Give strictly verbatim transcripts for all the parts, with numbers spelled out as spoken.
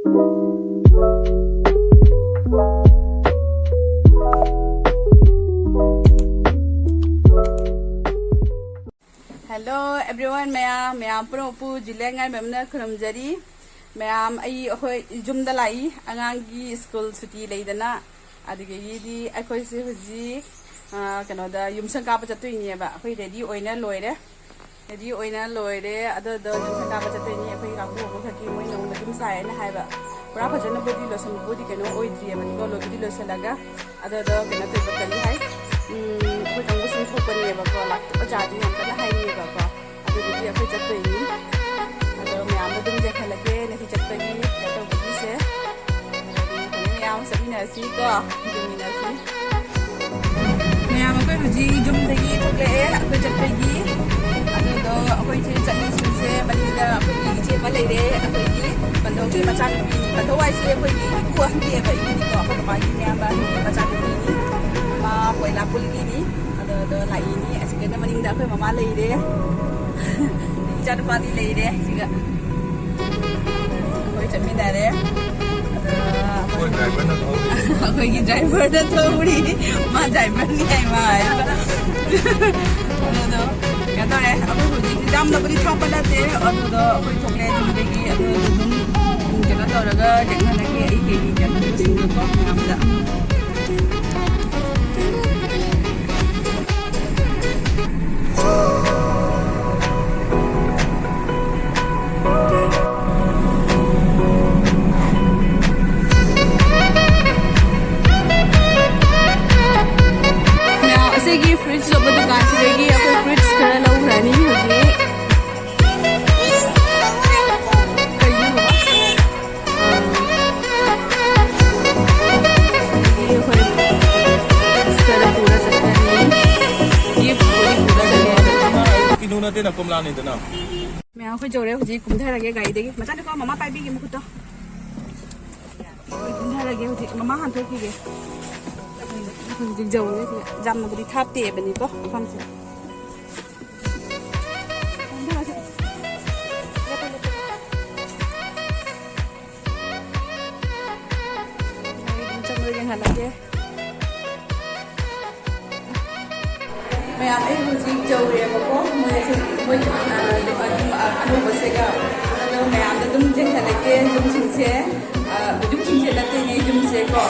Hello everyone, ꯃꯌꯥꯝ, ꯃꯌꯥꯝ ꯄꯨꯝꯅꯃꯛꯄꯨ ꯖꯨꯂꯤꯌꯥ ꯉꯥꯏꯕꯝꯅ ꯈꯨꯔꯨꯝꯖꯔꯤ꯫ ꯃꯌꯥꯝ, ꯑꯩ, ꯑꯩꯈꯣꯏ ꯌꯨꯝꯗ ꯂꯥꯛꯏ, ꯑꯉꯥꯡꯒꯤ ꯁ꯭ꯀꯨꯜ ꯁꯨꯇꯤ ꯂꯩꯗꯅ꯫ ꯑꯗꯨꯗꯒꯤꯗꯤ ꯑꯩꯈꯣꯏꯁꯦ ꯍꯧꯖꯤꯛ, ꯑ, ꯀꯩꯅꯣꯗ ꯌꯨꯝꯁꯪ ꯀꯥꯞꯄ ꯆꯠꯇꯣꯏꯅꯦꯕ꯫ ꯑꯩꯈꯣꯏ ꯔꯦꯗꯤ ꯑꯣꯏꯅ ꯂꯣꯏꯔꯦ, ꯔꯦꯗꯤ ꯑꯣꯏꯅ ꯂꯣꯏꯔꯦ꯫ ꯑꯗꯨꯗꯣ ꯌꯨꯝꯁꯪ ꯀꯥꯞꯄ ꯆꯠꯇꯣꯏꯅꯤ꯫ ꯑꯩꯈꯣꯏ ꯀꯥꯡꯕꯨ ꯑꯃꯈꯛꯀꯤ ꯃꯣꯏ ꯅꯣꯡꯃ ꯌꯨꯝ ꯁꯥꯏꯌꯦꯅ ꯍꯥꯏꯕ꯫ ꯄꯨꯔꯥ ꯐꯖꯅꯕꯨꯗꯤ ꯂꯣꯏꯁꯤꯟꯕꯕꯨꯗꯤ ꯀꯩꯅꯣ ꯑꯣꯏꯗ꯭ꯔꯤꯑꯕ, ꯑꯗꯨꯒ ꯂꯣꯏꯕꯨꯗꯤ ꯂꯣꯏꯁꯤꯜꯂꯒ ꯑꯗꯣ, ꯑꯗꯣ ꯀꯩꯅꯣ ꯇꯧꯕ ꯀꯔꯤ ꯍꯥꯏ, ꯎꯝ, ꯑꯩꯈꯣꯏ ꯀꯥꯡꯕꯨꯁꯤꯡ ꯊꯣꯛꯄꯅꯦꯕꯀꯣ, ꯂꯥꯛꯇꯕ ꯖꯥꯗꯤ ꯌꯥꯝ ꯀꯟꯅ ꯍꯥꯏꯅꯤꯡꯉꯦꯕꯀꯣ꯫ ꯑꯗꯨꯗꯨꯒꯤ ꯑꯩꯈꯣꯏ ꯆꯠꯇꯣꯏꯅꯤ꯫ ꯑꯗꯣ ꯃꯌꯥꯝꯗ ꯑꯗꯨꯝ ꯌꯦꯡꯍꯜꯂꯛꯀꯦ ꯉꯁꯤ ꯆꯠꯄꯒꯤ ꯀꯩꯅꯣ ꯇꯧꯕꯒꯤꯁꯦ꯫ ꯑꯗꯨꯗꯤ ꯃꯌꯥꯝ ꯆꯠꯃꯤꯟꯅꯁꯤ ꯀꯣ, ꯌꯦꯡꯃꯤꯟꯅꯁꯤ꯫ ꯃꯌꯥꯝ, ꯑꯩꯈꯣꯏ ꯍꯧꯖꯤꯛ ꯌꯨꯝꯗꯒꯤ ꯊꯣꯛꯂꯛꯑꯦ ꯑꯩꯈꯣꯏ ꯆꯠꯄꯒꯤ꯫ ꯑꯗꯨꯗꯣ ꯑꯩꯈꯣꯏꯁꯦ ꯆꯠꯂꯤꯁꯤꯡꯁꯦ ꯃꯅꯤꯡꯗ ꯑꯩꯈꯣꯏꯒꯤ ꯏꯆꯦ ꯑꯃ ꯂꯩꯔꯦ, ꯑꯩꯈꯣꯏꯒꯤ ꯄꯟꯊꯧꯒꯤ ꯃꯆꯥꯅꯨꯄꯤꯅꯤ꯫ ꯄꯟꯊꯧ ꯍꯥꯏꯁꯦ ꯑꯩꯈꯣꯏꯒꯤ ꯏꯄꯨ ꯑꯍꯟꯅꯦꯕ, ꯏꯄꯨꯅꯤꯀꯣ, ꯑꯩꯈꯣꯏ ꯃꯃꯥꯒꯤ ꯃꯌꯥꯝꯕ ꯃꯆꯥꯅꯨꯄꯤꯅꯤ꯫ ꯃꯥ ꯄꯣꯏꯂꯥꯄꯨꯜꯒꯤꯅꯤ꯫ ꯑꯗꯣ, ꯑꯗꯣ ꯂꯥꯛꯏꯅꯤ꯫ ꯑꯁꯤꯗꯅ ꯃꯅꯤꯡꯗ ꯑꯩꯈꯣꯏ ꯃꯃꯥ ꯂꯩꯔꯦ꯫ ꯏꯆꯥꯅꯨꯄꯥꯗꯤ ꯂꯩꯔꯦ ꯁꯤꯒ꯫ ꯑꯩꯈꯣꯏ ꯆꯠꯃꯤꯟꯅꯔꯦ꯫ ꯑꯗ ꯑꯩꯈꯣꯏ ꯗ꯭ꯔꯥꯏꯚꯔꯅ ꯊꯧꯔꯤ꯫ ꯑꯩꯈꯣꯏꯒꯤ ꯗ꯭ꯔꯥꯏꯚꯔꯗ ꯊꯧꯔꯤ꯫ ꯃꯥ ꯗ꯭ꯔꯥꯏꯚꯔꯅꯤ ꯍꯥꯏ ꯃꯥ ꯍꯥꯏꯔꯒ꯫ ꯑꯗꯨꯗꯣ ꯀꯩꯅꯣ ꯇꯧꯔꯦ, ꯑꯩꯈꯣꯏ ꯍꯧꯖꯤꯛ ꯌꯥꯝꯅꯕꯨꯗꯤ ꯊꯥꯞꯄ ꯅꯠꯇꯦ꯫ ꯑꯗꯨꯗꯣ ꯑꯩꯈꯣꯏ ꯊꯣꯛꯂꯛꯑꯦ ꯌꯨꯝꯗꯒꯤ꯫ ꯑꯗꯨ ꯑꯗꯨꯝ ꯀꯩꯅꯣ ꯇꯧꯔꯒ ꯌꯦꯡꯍꯜꯂꯒꯦ ꯑꯩ ꯀꯩ ꯀꯩ ꯀꯩꯅꯣꯁꯤꯡꯗꯣꯀꯣ ꯃꯌꯥꯝꯗ꯫ ꯃꯌꯥꯝ, ꯑꯁꯤꯒꯤ ꯐ꯭ꯔꯨꯏꯠꯁ ꯌꯣꯟꯕ ꯗꯨꯀꯥꯟꯁꯤꯗꯒꯤ ꯑꯩꯈꯣꯏ ꯐ꯭ꯔꯨꯏꯠꯁ ꯈꯔ ꯂꯧꯈ꯭ꯔꯅꯤ ꯍꯧꯖꯤꯛ꯫ ꯀꯩꯅꯣ? ꯑꯗꯒꯤ ꯑꯩꯈꯣꯏ ꯐ꯭ꯔꯨꯏꯠꯁ ꯈꯔ ꯄꯨꯔ ꯆꯠꯈ꯭ꯔꯅꯤ꯫ ꯒꯤꯐꯁꯄꯨꯗꯤ ꯄꯨꯔ ꯆꯠꯂꯦ꯫ ꯀꯤꯅꯨ ꯅꯠꯇꯦꯅ, ꯀꯣꯝꯂꯥꯅꯤꯗꯅ꯫ ꯃꯌꯥꯝ, ꯑꯩꯈꯣꯏ ꯌꯧꯔꯦ꯫ ꯍꯧꯖꯤꯛ ꯀꯨꯝꯊꯔꯒꯦ ꯒꯥꯔꯤꯗꯒꯤ꯫ ꯃꯆꯥꯅꯨꯄꯥ, ꯃꯃꯥ ꯄꯥꯏꯕꯤꯒꯦ ꯃꯈꯨꯠꯇꯣ꯫ ꯑꯩꯈꯣꯏ ꯀꯨꯝꯊꯔꯒꯦ ꯍꯧꯖꯤꯛ꯫ ꯃꯃꯥ ꯍꯥꯟꯊꯣꯛꯈꯤꯒꯦ꯫ ꯍꯧꯖꯤꯛ ꯌꯧꯔꯦ ꯁꯤꯗ꯫ ꯌꯥꯝꯅꯕꯨꯗꯤ ꯊꯥꯞꯇꯦꯕꯅꯤꯀꯣ ꯃꯐꯝꯁꯦ꯫ ꯀꯨꯝꯊꯔꯁꯦ꯫ ꯂꯦꯞꯄꯣ, ꯂꯦꯞꯄꯣ꯫ ꯍꯜꯂꯛꯀꯦ꯫ ꯃꯌꯥꯝ, ꯑꯩ ꯍꯧꯖꯤꯛ ꯌꯧꯔꯦꯕꯀꯣ꯫ ꯃꯣꯏ, ꯃꯣꯏ, ꯑ, ꯑ, ꯑꯅꯧꯕꯁꯤꯒ꯫ ꯑꯗꯣ ꯃꯌꯥꯝꯗ ꯑꯗꯨꯝ ꯌꯦꯡꯍꯜꯂꯛꯀꯦ ꯌꯨꯝꯁꯤꯡꯁꯦ꯫ ꯑ, ꯌꯨꯝꯁꯤꯡꯁꯦ ꯅꯠꯇꯦꯅꯦ, ꯌꯨꯝꯁꯦꯀꯣ꯫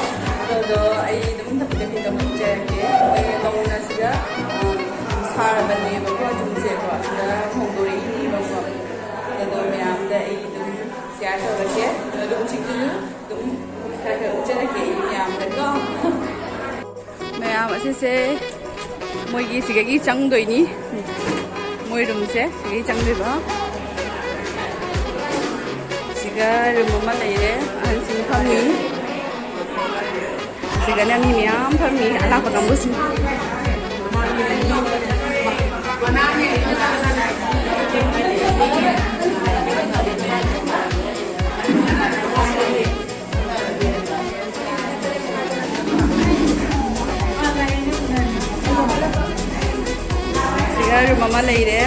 ꯑꯗꯣꯗꯣ ꯑꯩ ꯑꯗꯨꯝ ꯇꯞꯄꯤ ꯇꯞꯄꯤ ꯇꯧꯖꯔꯛꯀꯦ꯫ ꯃꯣꯏ ꯃꯧꯅ ꯁꯤꯗ, ꯑ, ꯁꯥꯔꯕꯅꯦꯕꯀꯣ ꯌꯨꯝꯁꯦꯀꯣ꯫ ꯁꯤꯗ ꯍꯣꯡꯗꯣꯔꯛꯏꯅꯦꯕꯀꯣ꯫ ꯑꯗꯣ ꯃꯌꯥꯝꯗ ꯑꯩ ꯑꯗꯨꯝ ꯁꯤꯌꯥꯔ ꯇꯧꯔꯛꯀꯦ꯫ ꯑꯗꯣ ꯌꯨꯝꯁꯤꯡꯗꯨꯁꯨ ꯑꯗꯨꯝ ꯈꯔ ꯈꯔ ꯎꯠꯆꯔꯛꯀꯦ ꯑꯩ ꯃꯌꯥꯝꯗꯀꯣ꯫ ꯃꯌꯥꯝ, ꯑꯁꯤꯁꯦ ꯃꯣꯏꯒꯤ ꯁꯤꯗꯒꯤ ꯆꯪꯗꯣꯏꯅꯤ꯫ ꯃꯣꯏ ꯔꯨꯝꯁꯦ ꯁꯤꯗꯒꯤ ꯆꯪꯗꯣꯏꯕ꯫ ꯁꯤꯒ ꯔꯨꯝ ꯑꯃ ꯂꯩꯔꯦ, ꯑꯍꯟꯁꯤꯡ ꯐꯝꯃꯤ꯫ ꯁꯤꯗꯅ ꯃꯤ ꯃꯌꯥꯝ ꯐꯝꯃꯤ, ꯑꯂꯥꯞꯄ ꯀꯥꯡꯕꯨꯁꯤꯡ꯫ ꯁꯤꯒ ꯔꯨꯝ ꯑꯃ ꯂꯩꯔꯦ꯫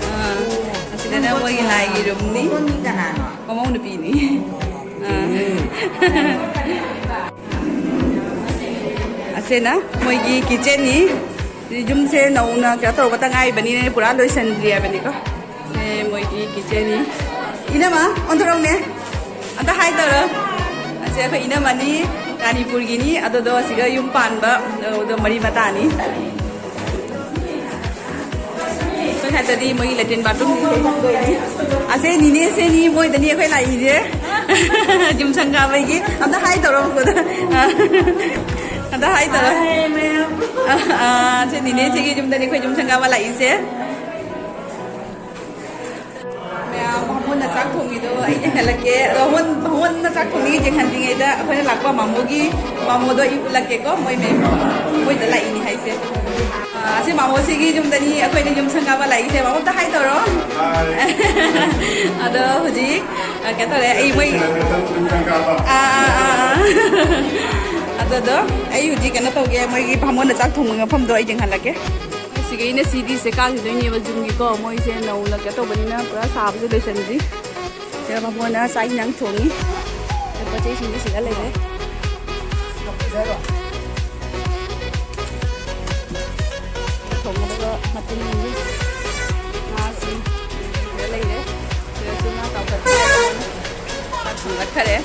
ꯑꯥ, ꯑꯁꯤꯗꯅ ꯃꯣꯏꯒꯤ ꯂꯥꯏꯒꯤ ꯔꯨꯝꯅꯤ꯫ ꯃꯃꯧ ꯅꯨꯄꯤꯅꯤ꯫ ꯑꯥ꯫ ꯑꯁꯤꯅ ꯃꯣꯏꯒꯤ ꯀꯤꯠꯆꯟꯅꯤ꯫ ꯌꯨꯝꯁꯦ ꯅꯧꯅ ꯀꯩꯅꯣ ꯇꯧꯕꯇ ꯉꯥꯏꯔꯤꯕꯅꯤꯅ ꯄꯨꯔꯥ ꯂꯣꯏꯁꯤꯟꯗ꯭ꯔꯤ ꯍꯥꯏꯕꯅꯤꯀꯣ꯫ ꯁꯦ ꯃꯣꯏꯒꯤ ꯀꯤꯠꯆꯟꯅꯤ꯫ ꯏꯅꯝꯃ, ꯑꯣꯟꯊꯣꯔꯛꯎꯅꯦ꯫ ꯑꯝꯇ ꯍꯥꯏ ꯇꯧꯔꯣ꯫ ꯑꯁꯤ ꯑꯩꯈꯣꯏ ꯏꯅꯝꯃꯅꯤ, ꯀꯥꯟꯆꯤꯄꯨꯔꯒꯤꯅꯤ, ꯑꯗꯨꯗꯣ ꯑꯁꯤꯒ ꯌꯨꯝ ꯄꯥꯟꯕ, ꯑꯗꯣ ꯃꯔꯤ ꯃꯇꯥꯅꯤ꯫ ꯑꯩꯈꯣꯏ ꯁꯥꯏꯗꯗꯤ ꯃꯣꯏꯒꯤ ꯂꯦꯇ꯭ꯔꯤꯟ ꯕꯥꯠꯔꯨꯝ ꯑꯁꯦ ꯅꯤꯅꯦ ꯁꯦꯅꯤ, ꯃꯣꯏꯗꯅꯤ ꯑꯩꯈꯣꯏ ꯂꯥꯛꯏꯁꯦ꯫ ꯌꯨꯝ ꯁꯪꯒꯥꯕꯒꯤ꯫ ꯑꯝꯇ ꯍꯥꯏ ꯇꯧꯔꯣ ꯃꯈꯣꯏꯗ꯫ ꯑꯝꯇ ꯍꯥꯏ ꯇꯧꯔꯣ꯫ ꯍꯥꯏ, ꯃꯌꯥꯝ꯫ ꯑꯥ, ꯑꯥ, ꯁꯦ ꯅꯤꯅꯦ ꯁꯤꯒꯤ ꯌꯨꯝꯗꯅꯤ ꯑꯩꯈꯣꯏ ꯌꯨꯝ ꯁꯪꯒꯥꯕ ꯂꯥꯛꯏꯁꯦ꯫ ꯃꯌꯥꯝ, ꯕꯥꯃꯣꯟꯅ ꯆꯥꯛ ꯊꯣꯡꯉꯤꯗꯣ ꯑꯩ ꯌꯦꯡꯍꯜꯂꯛꯀꯦ꯫ ꯑꯗꯣ ꯕꯥꯃꯣꯟ, ꯕꯥꯃꯣꯟꯅ ꯆꯥꯛ ꯊꯣꯡꯉꯤ ꯌꯦꯡꯍꯟꯗ꯭ꯔꯤꯉꯩꯗ ꯑꯩꯈꯣꯏꯅ ꯂꯥꯛꯄ ꯃꯥꯃꯣꯒꯤ, ꯃꯥꯃꯣꯗꯣ ꯑꯩ ꯎꯠꯂꯛꯀꯦꯀꯣ꯫ ꯃꯣꯏ ꯃꯌꯥꯝ, ꯃꯣꯏꯗ ꯂꯥꯛꯏꯅꯤ ꯍꯥꯏꯁꯦ꯫ ꯑꯥ, ꯑꯁꯤ ꯃꯥꯃꯣꯁꯤꯒꯤ ꯌꯨꯝꯗꯅꯤ ꯑꯩꯈꯣꯏꯅ ꯌꯨꯝ ꯁꯪꯒꯥꯕ ꯂꯥꯛꯏꯁꯦ꯫ ꯃꯥꯃꯣ ꯑꯝꯇ ꯍꯥꯏ ꯇꯧꯔꯣ꯫ ꯑꯗꯣ ꯍꯧꯖꯤꯛ, ꯑ, ꯀꯩꯅꯣ ꯇꯧꯔꯦ, ꯑꯩ ꯃꯣꯏ, ꯑꯥ, ꯑꯥ, ꯑꯥ, ꯑꯥ꯫ ꯑꯗꯨꯗꯣ ꯑꯩ ꯍꯧꯖꯤꯛ ꯀꯩꯅꯣ ꯇꯧꯒꯦ, ꯃꯣꯏꯒꯤ ꯕꯥꯃꯣꯟꯅ ꯆꯥꯛ ꯊꯣꯡꯕꯒꯤ ꯃꯐꯝꯗꯣ ꯑꯩ ꯌꯦꯡꯍꯜꯂꯛꯀꯦ꯫ ꯁꯤꯒꯩꯅ ꯁꯤꯗꯤꯁꯦ ꯀꯥꯈꯤꯗꯣꯏꯅꯦꯕ ꯖꯨꯝꯒꯤꯀꯣ꯫ ꯃꯣꯏꯁꯦ ꯅꯧꯅ ꯀꯩꯅꯣ ꯇꯧꯕꯅꯤꯅ ꯄꯨꯔꯥ ꯁꯥꯕꯁꯦ ꯂꯣꯏꯁꯟꯗ꯭ꯔꯤ꯫ ꯁꯤꯗ ꯃꯃꯣꯅ ꯆꯥꯛ ꯏꯟꯖꯥꯡ ꯊꯣꯡꯉꯤ꯫ ꯁꯤꯗ ꯄꯣꯠ ꯆꯩꯁꯤꯡꯁꯦ ꯁꯤꯗ ꯂꯩꯔꯦ꯫ ꯊꯣꯡꯒꯗꯕ ꯃꯆꯜꯁꯤꯡꯁꯦ ꯉꯥꯁꯤꯡ ꯁꯤꯗ ꯂꯩꯔꯦ꯫ ꯁꯤꯗꯁꯨ ꯉꯥ ꯇꯥꯎꯊꯠꯈ꯭ꯔꯦ꯫ ꯆꯥꯛ ꯊꯥꯡꯒꯠꯈꯔꯦ꯫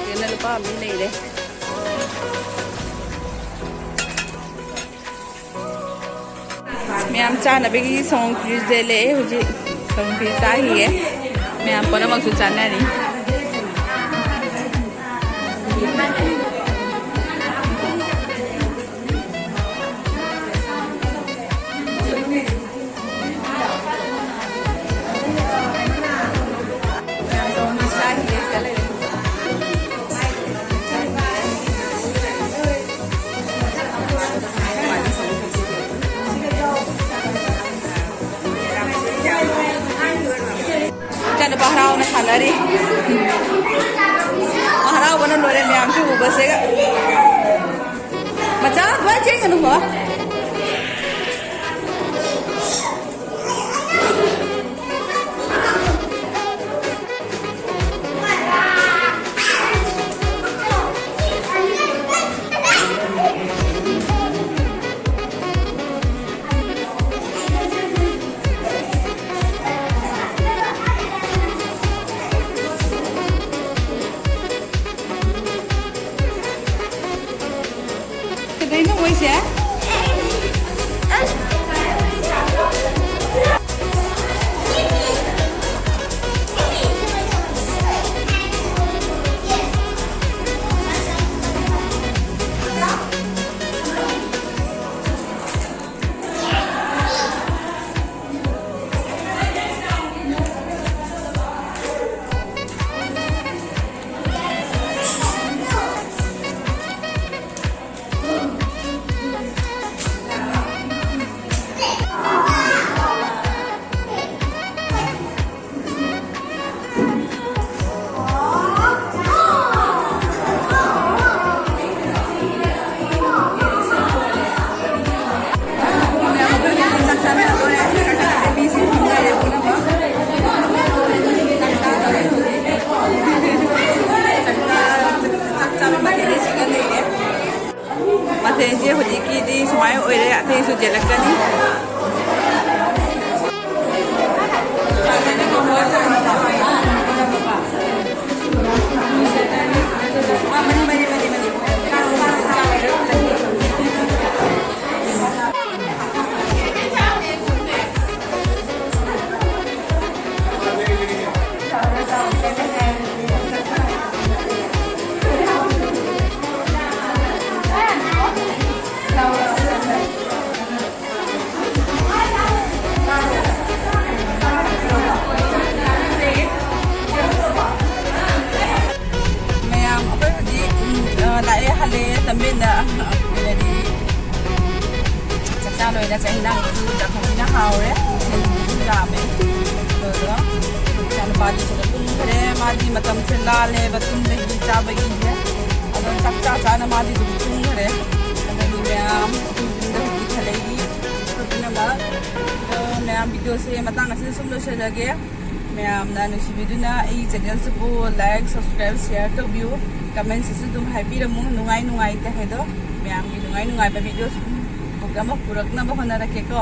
ꯁꯤꯗꯅ ꯂꯨꯄꯥ ꯑꯃ ꯂꯩꯔꯦ꯫ ꯃꯌꯥꯝ ꯆꯥꯅꯕꯒꯤ ꯁꯣꯡ ꯈꯤꯔ ꯆꯦꯜꯂꯛꯑꯦ ꯍꯧꯖꯤꯛ꯫ ꯁꯣꯡ ꯈꯤꯔ ꯆꯥꯈꯤꯌꯦ꯫ ꯃꯌꯥꯝ ꯄꯨꯝꯅꯃꯛꯁꯨ ꯆꯥꯅꯔꯤ꯫ ꯏꯆꯥꯅꯨꯄꯥ ꯍꯔꯥꯎꯅ ꯁꯥꯟꯅꯔꯤ꯫ ꯃꯥ ꯍꯔꯥꯎꯕꯅ ꯂꯣꯏꯔꯦ ꯃꯌꯥꯝꯁꯨ ꯎꯕꯁꯤꯒ꯫ ꯃꯆꯥ, ꯑꯗꯨꯃꯥꯏꯅ ꯆꯦꯟꯒꯅꯨꯀꯣ꯫ ꯀꯩꯗꯧꯅꯣ ꯃꯣꯏꯁꯦ? ꯁꯤꯗ ꯇꯨꯝꯈ꯭ꯔꯦ꯫ ꯃꯥꯗꯤ ꯃꯇꯝꯁꯦ ꯂꯥꯜꯂꯦꯕ ꯇꯨꯝꯕꯒꯤ ꯆꯥꯕꯒꯤꯁꯦ꯫ ꯑꯗꯣ ꯆꯥꯛ ꯆꯥ ꯆꯥꯅ ꯃꯥꯗꯤ ꯑꯗꯨꯝ ꯇꯨꯝꯈ꯭ꯔꯦ꯫ ꯑꯗꯒꯤ ꯃꯌꯥꯝ ꯌꯨꯝꯗ ꯍꯧꯖꯤꯛ ꯈꯔ ꯂꯩꯔꯤ꯫ ꯑꯩꯈꯣꯏ ꯄꯨꯝꯅꯃꯛ꯫ ꯑꯗꯣ ꯃꯌꯥꯝ, ꯚꯤꯗꯤꯑꯣꯁꯦ ꯃꯇꯥꯡ ꯑꯁꯤꯗ ꯁꯨꯝ ꯂꯣꯏꯁꯤꯜꯂꯒꯦ꯫ ꯃꯌꯥꯝꯅ ꯅꯨꯡꯁꯤꯕꯤꯗꯨꯅ ꯑꯩ ꯆꯦꯅꯦꯜꯁꯤꯕꯨ like, subscribe, share ꯇꯧꯕꯤꯌꯨ꯫ ꯀꯃꯦꯟꯁꯤꯁꯨ ꯑꯗꯨꯝ ꯍꯥꯏꯕꯤꯔꯝꯃꯨ, ꯅꯨꯡꯉꯥꯏ ꯅꯨꯡꯉꯥꯏꯇꯦ ꯍꯥꯏꯗꯣ꯫ ꯃꯌꯥꯝꯒꯤ ꯅꯨꯡꯉꯥꯏ ꯅꯨꯡꯉꯥꯏꯕ ꯚꯤꯗꯤꯑꯣ ꯁꯨꯝ ꯑꯃ ꯄꯨꯔꯛꯅꯕ ꯍꯣꯠꯅꯔꯛꯀꯦꯀꯣ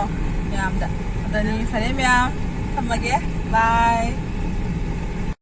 ꯃꯌꯥꯝꯗ꯫ ꯑꯗꯨꯅꯤ, ꯐꯔꯦ ꯃꯌꯥꯝ, ꯊꯝꯃꯒꯦ꯫ Bye꯫